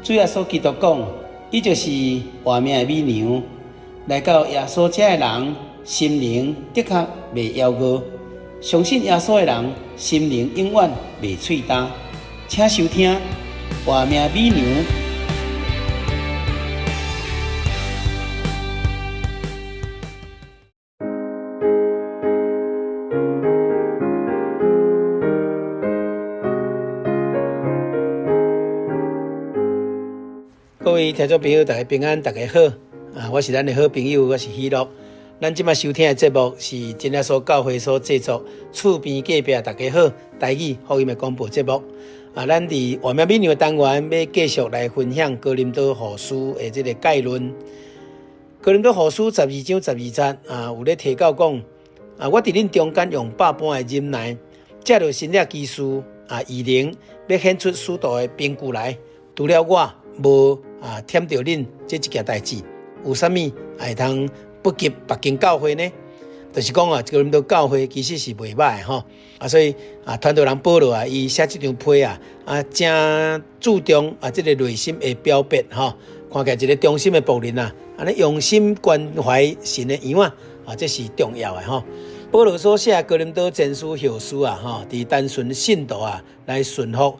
主耶穌基督講，伊就是活命的米糧。來到耶穌遮的人，心靈的確袂枵餓；相信耶穌的人，心靈永遠袂喙焦。請收聽活命米糧。各位聽眾朋友，大家平安，大家好。啊，我是咱的好朋友，我是喜樂。咱這擺收聽的節目是真耶穌教會所製作，厝邊隔壁大家好，台語福音的廣播節目。啊，咱佇活命美娘的單元欲繼續來分享哥林多後書的這个概論。哥林多後書12章12節啊，有咧提到講啊，我佇恁中間用百般的忍耐，藉著神蹟奇事啊，異能，欲顯出使徒的憑據來。除了我無啊，忝著恁這一件代誌，有啥物會通不及別間教會呢？就是講啊，哥林多教會其實是袂䆀的吼啊，所以啊，傳道人保羅啊，伊寫這張批啊，啊，誠注重啊，這个內心的表白吼，看起來一个忠心的僕人啊，按呢用心關懷神的羊仔啊，這是重要的吼。保羅所寫哥林多前書後書啊，吼，佇單純信徒啊來順服，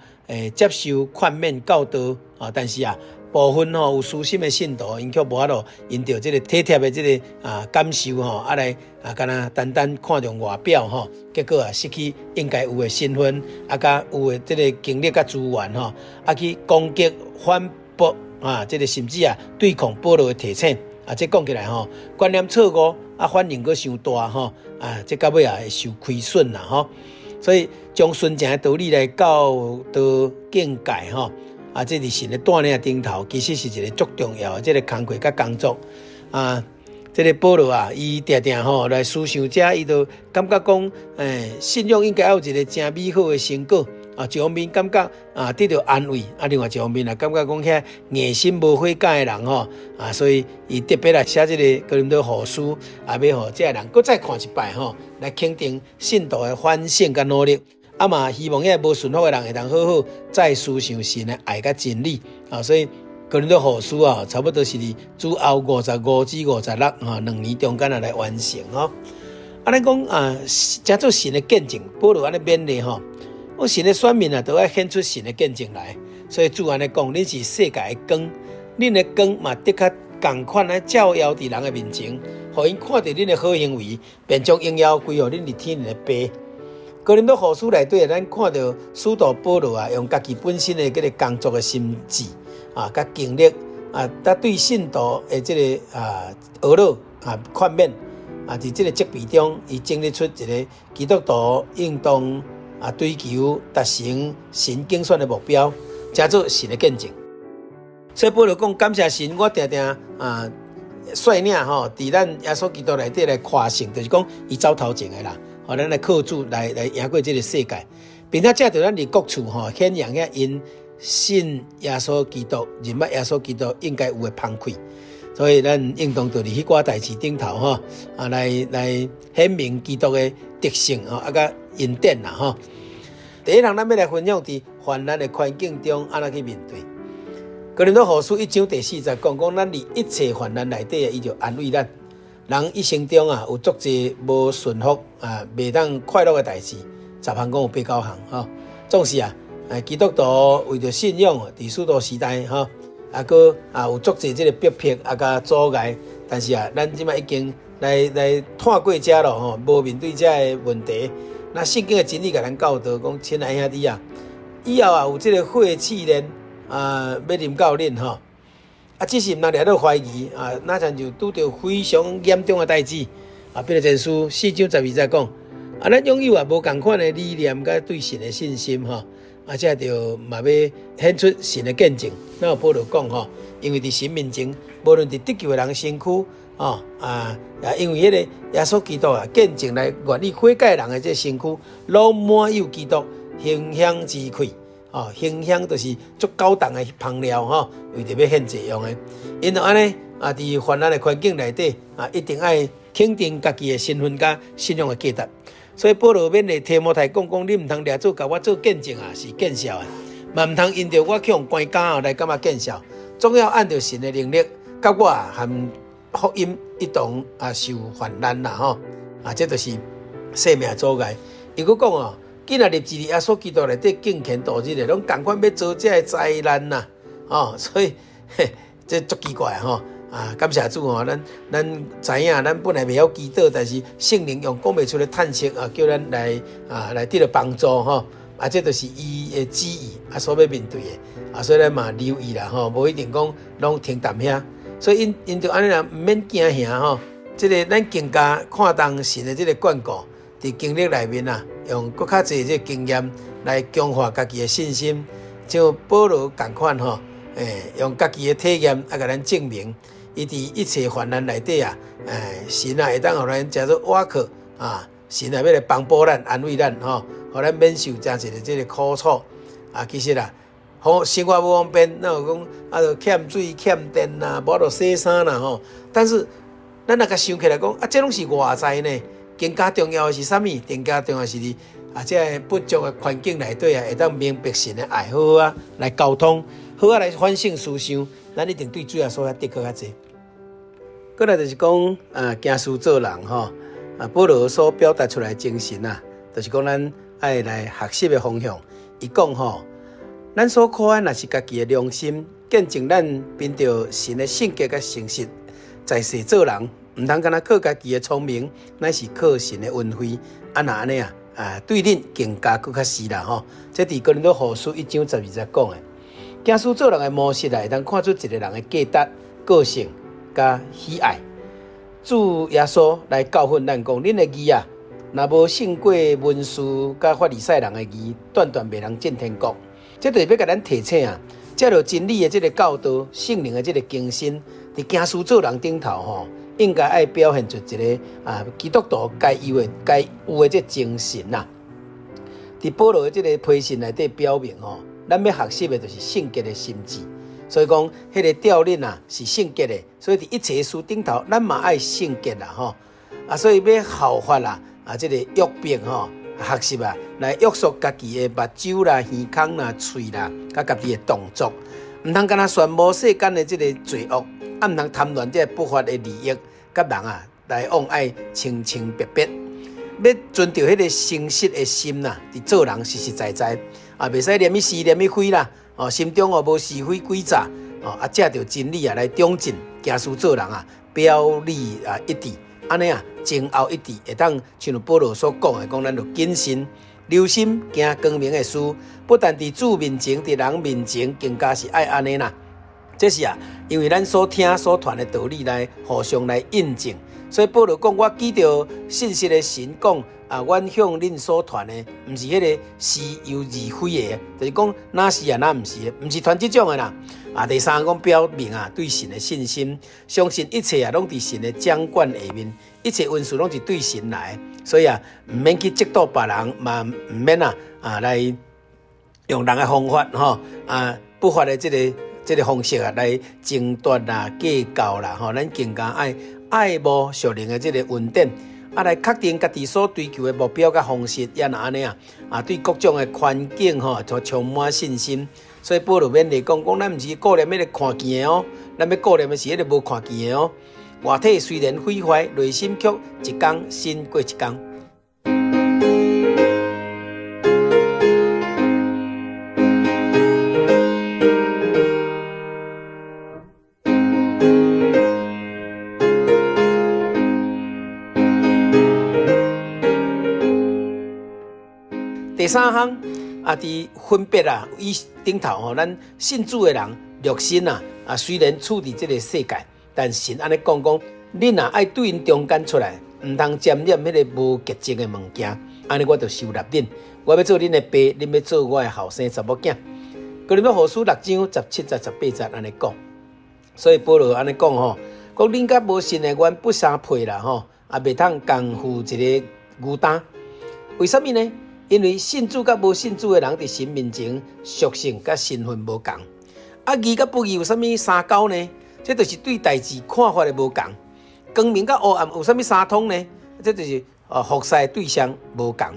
接受勸勉教導啊，但是啊，部分吼有私心的信徒，𪜶卻無法度因著這个體貼的這个啊感受吼，啊來啊，干焦單單看重外表吼，結果啊失去應該有的身份，啊佮有的這个經歷佮資源吼，啊去攻擊反駁啊，這个甚至啊對抗保羅的提醒啊，這講起來吼，觀念錯誤啊，反應閣傷大吼，啊，這到尾啊會受虧損啦吼，所以將純正的道理來教導境界吼。啊，這佇神的帶領頂頭，其實是一个足重要的這个工課佮工作。啊，這个保羅啊，伊定定吼來思想這，伊就感覺講，信仰應該愛有一个誠美好的成果。啊，一方面感覺啊得著安慰，啊，另外一方面也感覺講遐硬心無悔改的人吼，啊，所以伊特別來寫這个哥林多後書，啊，欲予這个人閣再看一擺吼，來肯定信徒的反省佮努力。啊嘛，希望遐無順服的人會當好好再思想神的愛佮真理啊，所以哥林多後書啊，差不多是佇主後55至56啊2年中間啊來完成吼。啊，咱講啊，成做神的見證，保羅按呢勉勵吼，講神的選民啊，都愛顯出神的見證來。所以主按呢講，恁是世界的光，恁的光嘛的確仝款來照耀佇人的面前，予𪜶看著恁的好行為，便將榮耀歸予恁佇天的爸。哥林多後書內底，咱看著使徒保羅啊，用家己本身的這个工作的心志啊，佮經歷啊，佮對信徒的這个啊呵咾啊勸勉啊，佇這个責備中，伊整理出一个基督徒應當啊追求達成神揀選的目標，成做神的見證。所以保羅講，感謝神，我定定啊率領吼，佇咱耶穌基督內底來誇勝，就是講伊走頭前的啦。予咱來靠主來來贏過這个世界，並且藉著咱佇各處吼顯揚遐𪜶信耶穌基督、認捌耶穌基督應該有的芳氣，所以咱應當佇彼寡代誌頂頭吼啊來來顯明基督的德性吼啊佮恩典啦吼。第一項咱欲來分享佇患難的環境中按怎去面對。哥林多後書1章第4節講講咱佇一切患難內底，伊就安慰咱。人一生中啊，有足濟無順服啊，袂當快樂的代誌，十項講有八九項吼。總是啊，基督徒為著信仰，佇使徒時代吼，啊，閣啊有足濟這个逼迫啊，佮阻礙。但是啊，咱這擺已經來來跨過這咯吼，無面對這个問題。那聖經的真理共咱教導講，親愛兄弟啊，以後啊有這个火試煉啊，欲臨到恁吼。啊，只是毋通掠做懷疑啊，若親像拄著非常嚴重的代誌啊。彼得前書4章12節講，啊，咱擁有啊無仝款的理念佮對神的信心吼，啊，這就嘛欲顯出神的見證。那保羅講吼，因為佇神面前，無論佇得救的人身軀，哦啊，也因為彼個耶穌基督啊見證來願意悔改人的這身軀，攏滿有基督馨香之氣。哦，馨香就是足高檔的香料吼，為著欲獻祭用的。𪜶就按呢啊，佇患難的環境內底啊，一定愛肯定家己的身份佮信仰的價值。所以保羅勉勵提摩太講講，你毋通掠做共我做見證啊，是見笑的。嘛毋通因著我去予關監來感覺見笑，總要按著神的能力，佮我和福音一同啊受患難啦吼。啊，這就是生命阻礙。伊閣講哦，囝若立志佇耶穌基督內底敬虔度日的，攏仝款欲遭這个災難啦，哦，所以嘿，這足奇怪吼。啊，感謝主吼，咱咱知影，咱本來袂曉祈禱，但是聖靈用講袂出的嘆息啊，叫咱來啊來得著幫助吼。啊，這就是伊的旨意啊，所欲面對的啊，所以咱嘛留意啦吼，無一定講攏停踮遐。所以𪜶𪜶就按呢啦，毋免驚嚇吼。這个咱更加看重神的這个眷顧，佇經歷內面啊，用閣較濟這个經驗來強化家己的信心，像保羅仝款吼，欸，用家己的體驗啊，共咱證明，伊佇一切患難內底啊，欸，神啊會當予咱誠做倚靠啊，神啊欲來幫補咱、安慰咱吼，予咱免受誠濟的這个苦楚啊。其實啊，好生活無方便，哪有講啊，著欠水欠電啦，無法度洗衫啦吼。但是咱若共想起來講，啊，這攏是外在呢，更加重要的是啥物？更加重要的是佇啊，這个不足的環境內底啊，會當明白神的愛，好好啊來溝通，好好來反省思想，咱一定對主耶穌遐得閣較濟。過來就是講啊，行事做人吼，啊，保羅所表達出來的精神啊，就是講咱愛來學習的方向。伊講吼，咱所可愛若是家己的良心，見證咱憑著神的聖潔佮誠實，在世做人，毋通干焦靠家己的聰明，乃是靠神的恩惠。啊，若按呢啊，啊，對恁更加閣較是啦吼。這佇哥林多後書一章十二節講的，行事做人的模式啊，會當看出一個人的價值、個性佮喜愛。主耶穌來教訓咱講，恁的義啊，若無勝過文士佮法利賽人的義，斷斷袂通進天國。這就是欲共咱提醒啊，藉著真理的這个教導，聖靈的這个更新，佇行事做人頂頭吼，應該愛表現出一个啊基督徒該有的、該有的這精神啦。佇保羅的這个批信內底表明吼，咱欲學習的就是聖潔的心志。所以講，彼个召恁啊是聖潔的，所以佇一切事頂頭，咱嘛愛聖潔啦吼。啊，所以欲效法啦啊，這个約伯吼，學習啊，來約束家己的目睭啦、耳孔啦、喙啦，佮家己的動作，毋通干焦羨慕世間的這个罪惡，啊，毋通貪戀這个不法的利益，佮人啊來往愛清清白白，欲存著彼个誠實的心啦，佇做人實實在在，啊，袂使連去是連去非啦，哦，心中哦無是非詭詐，哦，啊，藉著真理啊來長進，行事做人啊，表裡啊一致。按呢啊，前後一致，會當親像保羅所講的，講咱著謹慎留心行光明的事，不但佇主面前，佇人面前，更加是愛按呢啦。這是啊，因為咱所聽所傳的道理來互相來印證。所以保羅講，我記著信實的神講啊，阮向恁所傳的，毋是彼个是有是非的，就是講若是啊，若毋是的，毋是傳這種的啦。啊，第三講表明啊，對神的信心，相信一切啊，攏佇神的掌管下面，一切恩賜攏是對神來的，所以啊，毋免去嫉妒別人，嘛毋免啊啊來用人的方法吼啊不法的這个方式啊來爭奪啦、計較啦吼，咱更加愛愛慕屬靈的這个恩典，啊來確定家己所追求的目標佮方式，也若按呢啊啊對各種的環境吼，就充滿信心。所以保羅勉勵講，講咱毋是顧念彼个看見的哦，咱欲顧念的是彼个無看見的哦。外體雖然毀壞，內心卻一工新過一工。第三項啊，佇分別啊，伊頂頭吼，咱信主的人，肉身啊，啊雖然處佇這个世界，但神按呢講講，恁若愛對𪜶中間出來，毋通沾染彼个無潔淨的物件，按呢我就收納恁，我欲做恁的爸，恁欲做我的後生查某囝。哥林多後書六章十七節、十八節按呢講，所以保羅按呢講吼，講恁佮無信的原不相配啦吼，啊袂通共負一个牛擔，為啥物呢？因為信主佮無信主的人佇神面前屬性佮身份無仝，啊義佮不義有啥物相交呢？這就是對代誌看法的無仝。光明佮黑暗有啥物相通呢？這就是服侍的對象無仝。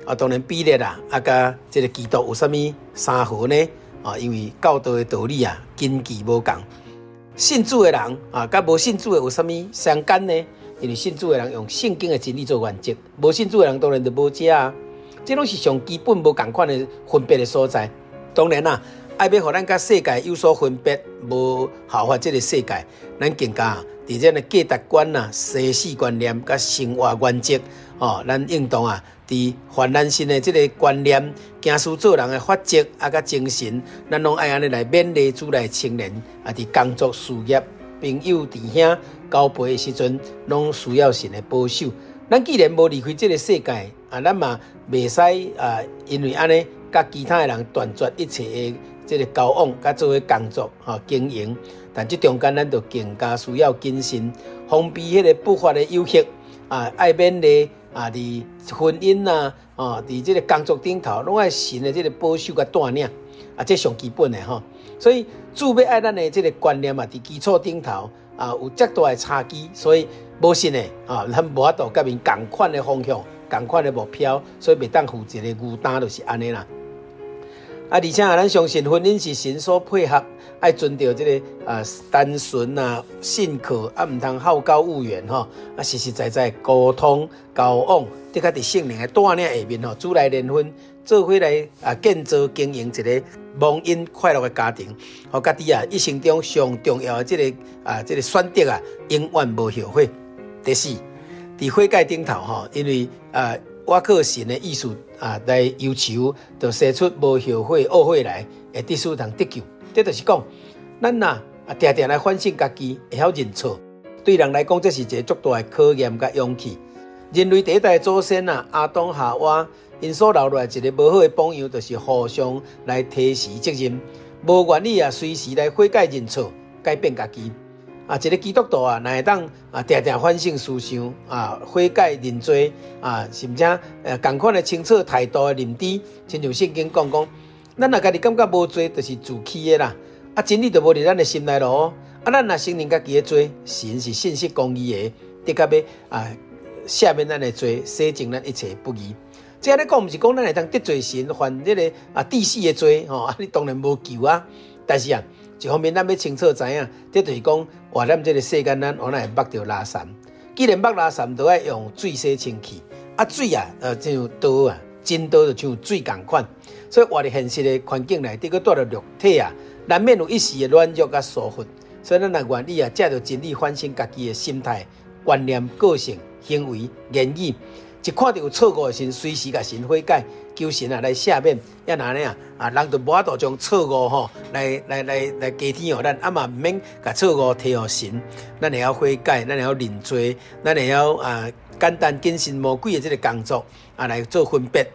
啊，當然比例啦，啊佮這个基督有啥物相合呢？啊，因為教導的道理啊，根基無仝。信主的人啊，佮無信主的有啥物相仝呢？因為信主的人用聖經的真理做原則，無信主的人當然就無這啊。這攏是上基本無仝款的分別的所在。當然啦，愛欲予咱佮世界有所分別，無效法這个世界，咱更加佇咱的價值觀啊、生死觀念佮生活原則，哦，咱應當啊，佇泛濫性的這个觀念、行事做人的法則啊，佮精神，咱攏愛按呢來勉勵主內青年啊，佇工作、事業、朋友、弟兄交陪的時陣，攏需要神的保守。咱既然無離開這个世界啊，咱嘛袂使啊，因為按呢，佮其他的人斷絕一切的這个交往，佮做伙工作、吼經營。但這中間，咱就更加需要謹慎，防備彼个不法的誘惑啊，愛勉勵啊，佇婚姻啊，哦，佇這个工作頂頭，攏愛神的這个保守佮帶領啊，這上基本的吼。所以主欲愛咱的這个觀念啊，佇基礎頂頭啊，有遮大的差距，所以無信的啊，咱無法度佮𪜶仝款的方向、仝款的目標，所以袂當負一个牛擔，就是按呢啦。啊，而且啊，咱相信婚姻是神所配合，愛遵著這个啊單純啊信靠啊，毋通好高騖遠吼，啊實實在在溝通交往，的確佇聖靈的帶領下面吼，主內聯婚，做伙來啊建造經營一个蒙恩快樂的家庭，予家己啊一生中上重要的這个啊這个選擇啊，永遠無後悔。第四，佇悔改頂頭吼，因為啊。倚靠神的意思啊，來憂愁，就生出無後悔、懊悔來，會得使通得救。這就是講，咱若啊，定定來反省家己，會曉認錯。對人來講，這是一个足大的考驗佮勇氣。人類第一代祖先啊，亞當夏娃，𪜶所留落來一个無好的榜樣，就是互相來推辭責任，無願意啊，隨時來悔改認錯，改變家己。啊，一个基督徒啊，若會當啊，定定反省思想啊，悔改認罪啊，甚至仝款的清楚態度的認知，親像聖經講講，咱若家己感覺無罪，就是自欺的啦。啊，真理就無佇咱的心內咯。啊，咱若承認家己的罪，神是信實公義的，的確欲啊赦免咱的罪，洗淨咱一切不義。這按呢講，毋是講咱會當得罪神，犯這个啊治死的罪吼，啊，你當然無救啊。但是啊，一方面，咱欲清楚知影，這就是講活踮這个世間，咱原來會縛著垃圾。既然縛垃圾，就愛用水洗清氣。啊，水啊，像刀啊，真刀就像水仝款。所以活佇現實的環境內底，閣帶著肉體啊，難免有一時的軟弱佮疏忽。所以咱若願意啊，藉著真理反省家己的心態、觀念、個性、行為、言語。一看著有錯誤的時，隨時共神悔改，求神啊來赦免。抑若按呢啊，啊人就無法度將錯誤吼來來來來加添予咱，啊嘛毋免共錯誤提予神。咱會曉悔改，咱會曉認罪，咱會曉啊簡單謹慎魔鬼的這个工作啊來做分別，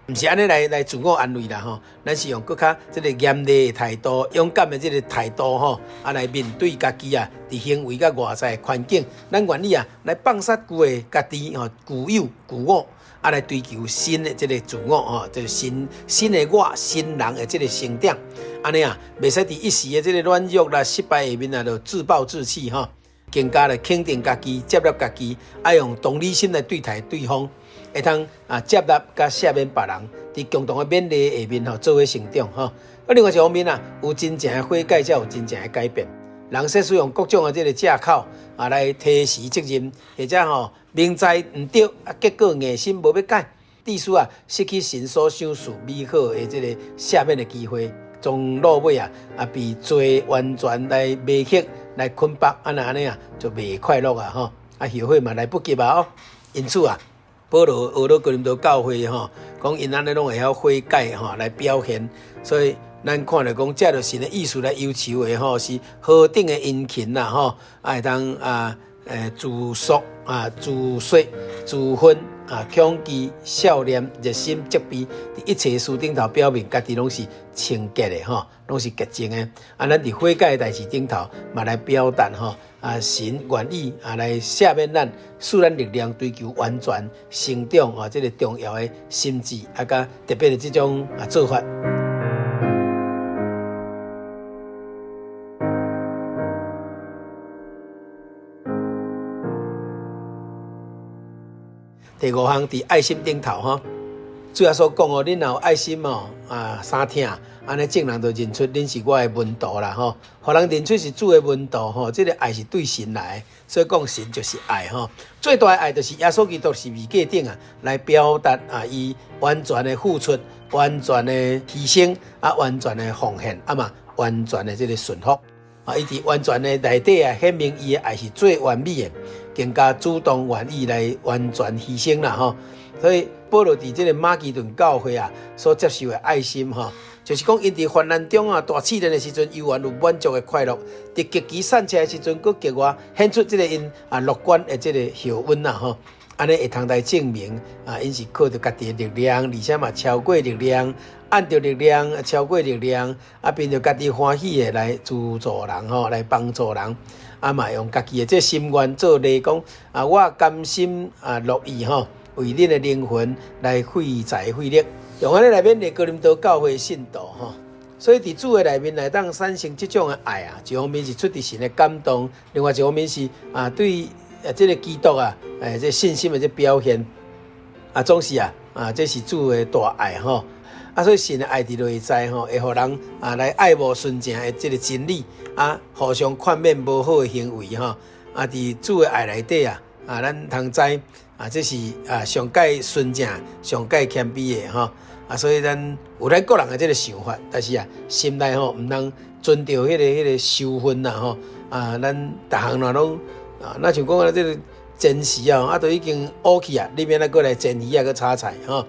毋是按呢來來自我安慰啦吼。咱是用閣較這个嚴厲的態度、勇敢的這个態度吼啊來面對家己啊，佇行為佮外在環境，咱願意啊來放殺舊的家己吼，舊有舊我啊來追求新的這个自我吼，就是新新的我、新人的這个成長。按呢啊，袂使佇一時的這个軟弱啦、失敗下面啊，就自暴自棄吼，更加來肯定家己、接納家己，愛用同理心來對待對方。會通啊接納佮赦免別人，佇共同的勉勵下面吼，做伙成長吼。啊，另外一方面啊，有真正的悔改，才有真正的改變。人設使用各種的這个藉口啊來推辭責任，或者吼明知毋對，啊結果硬心無欲改，致使啊失去神所賞賜美好的這个赦免的機會，終落尾啊啊被罪完全來迷惑、來捆綁，啊若按呢啊就袂快樂啊吼，啊後悔嘛來不及啊哦。因此啊，保羅學了哥林多教會吼，講𪜶按呢攏會曉悔改吼來表現，所以咱看著講，藉著神的意思來憂愁的吼，是何等的殷勤啦吼，啊會當啊自肅啊自說自訓啊恐懼少年熱心責備，佇一切事頂頭表明家己攏是清潔的吼，攏是潔淨的。啊，咱佇悔改的代誌頂頭嘛來表達吼。啊，神願意啊來赦免咱，賜咱力量追求完全成長啊，這个重要的心志啊，佮特別的這種啊做法。第五項佇愛心頂頭吼，主耶穌講哦，恁若有愛心哦，啊，相疼，按呢眾人就認出恁是我的門徒啦吼。予人認出是主的門徒吼，這个愛是對神來的，所以講神就是愛吼。最大的愛就是耶穌基督十字架頂啊，來表達啊，伊完全的付出、完全的犧牲啊，完全的奉獻啊嘛，完全的這个順服啊，伊佇完全的內底啊，顯明伊的愛是最完美的，更加主動願意來完全犧牲啦吼。所以保羅佇這个馬其頓教會啊，所接受的愛心吼，就是講𪜶佇患難中啊，大試煉的時陣，猶原有滿足的快樂；佇極其散赤的時陣，閣格外顯出這个𪜶啊樂觀的這个後溫啦吼。按呢會通來證明啊，𪜶是靠著家己的力量，而且嘛超過力量，按著力量，超過力量，啊，憑著家己歡喜的來資助人吼，來幫助人，啊嘛用家己的這心願做例講啊，我甘心啊樂意吼，為恁的靈魂來費財費力，用按呢來勉勵哥林多教會信徒吼。所以佇主的內面來當產生這種的愛啊，一方面是出佇神的感動，另外一方面是啊對啊這个基督啊，這信心的這表現啊，總是啊啊這是主的大愛吼。啊，所以神的愛佇內在吼，會予人啊來愛慕純正的這个真理啊，互相勸勉無好的行為吼。啊，佇主的愛內底啊，啊，咱通知啊，這是啊上蓋純正、上蓋謙卑的吼。啊，所以咱有咱個人的這个想法，但是啊，心內吼毋通存著彼个仇恨啦吼。啊，咱逐項若攏啊，若像講啊，這个煎魚啊，啊，都已經烏去啊，你欲按怎閣來煎魚仔閣炒菜吼。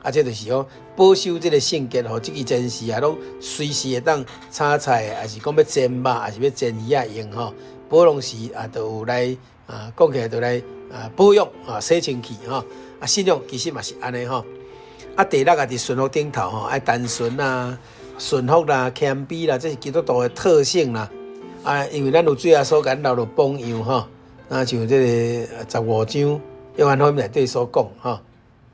啊，這就是講保守這个聖潔吼，這支煎匙啊，攏隨時會當炒菜，抑是講欲煎肉，抑是欲煎魚仔用吼。保當時啊，都有來啊，講起來就來啊保養啊，洗清氣吼。啊，信仰其實嘛是按呢吼。啊，第六個佇順服頂頭吼，愛單純啦、順服啦、謙卑啦，這是基督徒的特性啦。啊，因為咱有主耶穌共咱留落榜樣吼，啊，像這个15章約翰福音內底所講吼，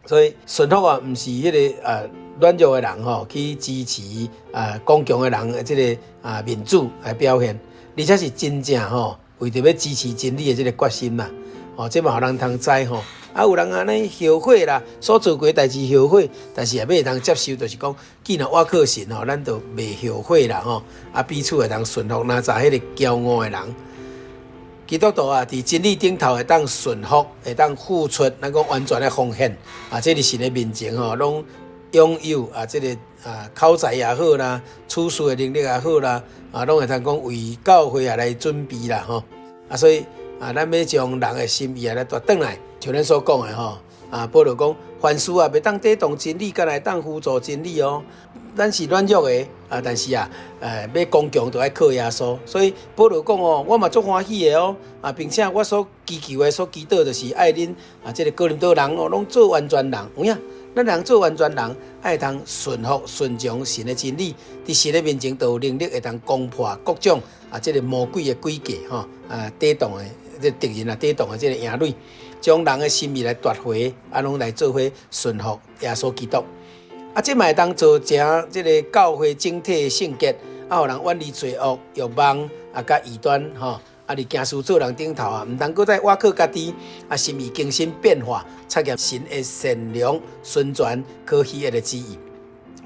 所以順服啊，毋是彼个啊軟弱的人吼去支持啊剛強的人的這个啊民主來表現，而且是真正吼為著欲支持真理的這个決心啦。哦，這嘛予人通知吼，啊，有人按呢後悔啦，所做過代誌後悔，但是也欲會當接受，就是講，既然倚靠神吼，咱就袂後悔啦吼，啊，彼此會當順服，哪知彼个驕傲的人，基督徒啊，佇真理頂頭會當順服，會當付出，咱講完全的奉獻，啊，這佇神的面前吼，攏擁有啊，這个啊口才也好啦，處事的能力也好啦，啊，攏會通講為教會啊來準備啦吼，啊，所以。啊，咱欲將人的心意啊來奪轉來，像咱所講的吼，啊，保羅講，凡事啊，袂當抵擋真理，敢若會當輔助真理哦。咱是軟弱的啊，但是啊，欲剛強就愛靠耶穌。所以保羅講哦，我嘛足歡喜的哦，啊，並且我所祈求的、所祈禱就是愛恁啊，這个哥林多人哦，攏做完全人。有影，咱人做完全人，愛通順服、順從神的真理，佇神的面前就有能力會當攻破各種啊，這个魔鬼的詭計吼，啊，抵擋的。這敵人啊，抵擋的這个營壘，將人的心意來奪回，啊，攏來做伙順服耶穌基督。啊，這嘛會當造成這个教會整體的聖潔，啊，予人遠離罪惡、欲望啊，佮異端吼。啊，佇行事做人頂頭啊，毋通閣再倚靠家己，啊，心意更新變化，察驗神的善良、純全、可喜悅的旨意。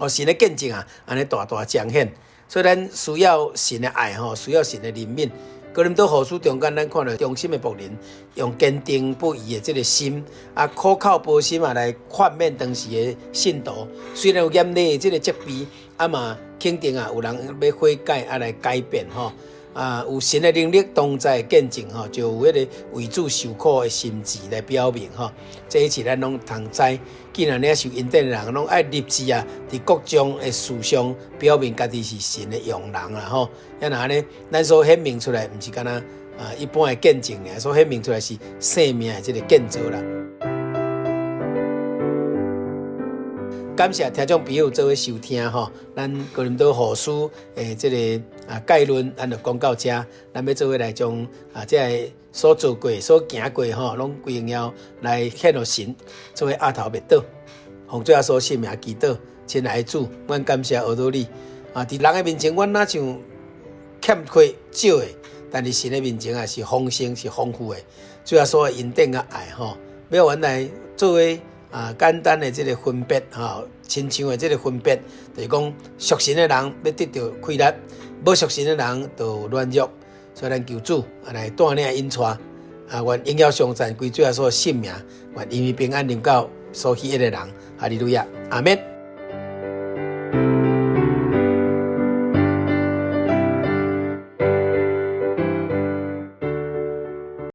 予神的見證啊，按呢大大彰顯。所以咱需要神的愛吼，需要神的憐憫。哥林多後書中間，咱看著忠心的僕人，用堅定不移的這个心，啊，苦口婆心啊來勸勉當時的信徒。雖然有嚴厲的這个責備，啊嘛肯定啊有人欲悔改啊來改變吼。啊，有神的能力同在見證吼，就有彼个為主受苦的心志來表明吼。這一切咱攏通知，既然領受恩典的人，攏愛立志啊，佇各種的事上表明家己是神的用人啦吼。啊若按呢，咱所顯明出來，毋是干焦啊一般的見證爾，所顯明出來是生命的這个建造啦。感謝聽眾朋友做伙收聽吼，咱哥林多後書的這个啊概論，咱就講到這。咱欲做伙來將啊這个所做過、所行過吼，攏歸榮耀來獻予神，做伙阿頭麥倒，奉主耶穌聖名祈禱，親愛的主，阮感謝阿多你啊！佇人的面前，阮若像欠缺少的，但是神的面前啊是豐盛、是豐富的。主耶穌的恩典佮愛吼，欲予阮來做伙。啊，簡單的這个分別吼，親像的這个分別，就是講屬神的人欲得著氣力，無屬神的人就軟弱。所以咱求主來帶領引帶，啊，願榮耀頌讚歸主耶穌聖名，願因為平安臨到所喜愛的人，哈利路亞，阿們。